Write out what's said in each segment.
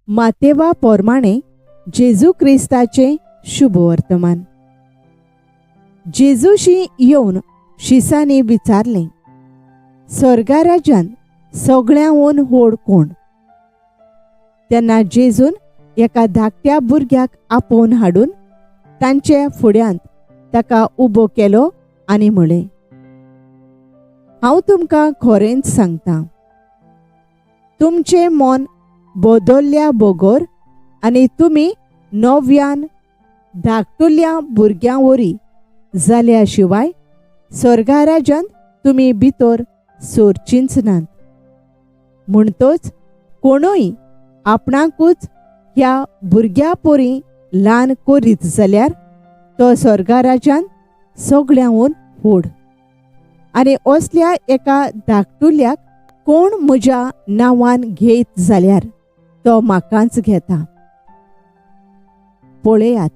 मातेवा पोरमाणें जेजू क्रिस्ताचें शुभवर्तमान. जेजूशी येवन शिसांनी विचारलें, स्वर्गा राज्यांत सगळ्यांहून व्हड कोण? तेन्ना जेजून एका धाकट्या भुरग्याक आपोवन हाडून तांचे फुड्यांत ताका उबो केलो आनी म्हळें, हांव तुमकां खरेंच सांगता, तुमचें मन बदल्ल्या बगर आनी तुमी नव्यान धाकटुल्या भुरग्यां वरी जाल्या शिवाय स्वर्गा राज्यांत तुमी भितर सरचींच नात. म्हणटच कोणूय आपणाकूच ह्या भुरग्या परी ल्हान करीत जाल्यार तो स्वर्गा राज्यांत सगळ्यांहून व्हड. आनी असल्या एका धाकटुल्याक कोण म्हज्या नांवान घेयत जाल्यार तो म्हाकाच घेता. पळयात,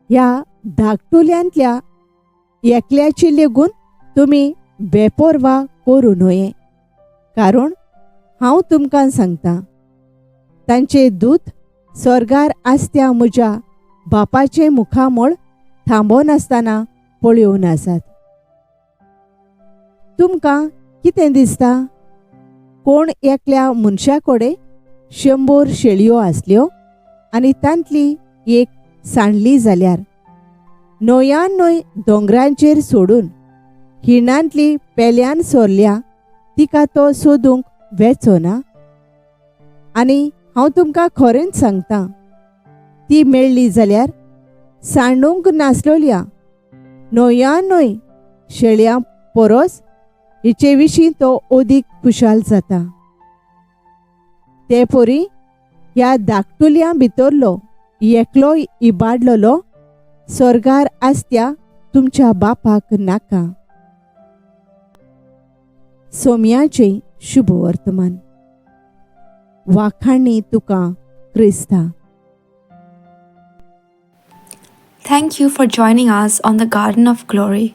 ह्या धाकटुल्यांतल्या एकल्याची लेगून तुमी बेपोरवा करूं न्हय, कारण हांव तुमकां सांगता, तांचे दूत स्वर्गार आसत्या म्हज्या बापाचें मुखामळ थांबोनासतना पळोवन आसात. तुमकां कितें दिसता? कोण एकल्या मनशा कडेन 100 शेळयो आसल्यो आनी तांतली एक सांडली जाल्यार 99 दोंगरांचेर सोडून हिणांतली पेल्यान सोरल्या तिका तो सोदूंक वेचो ना? आनी हांव तुमकां खरेंच सांगता, ती मेळ्ळी जाल्यार सांडूंक नासलोल्या 99 शेळयां परस हिचे विशीं तो अदीक खुशाल जाता. ते परी ह्या धाकटुल्या भितरलो एकलो इबाडलेलो स्वर्गार आसत्या तुमच्या बापाक नाका. सोम्याचें शुभवर्तमान. वाखाणी तुका क्रिस्ता. Thank you for joining us on the Garden of Glory.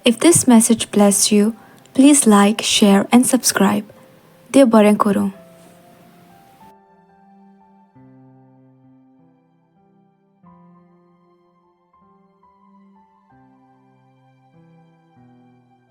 If this message blessed you, please like, share, and subscribe. देव बरें करूं.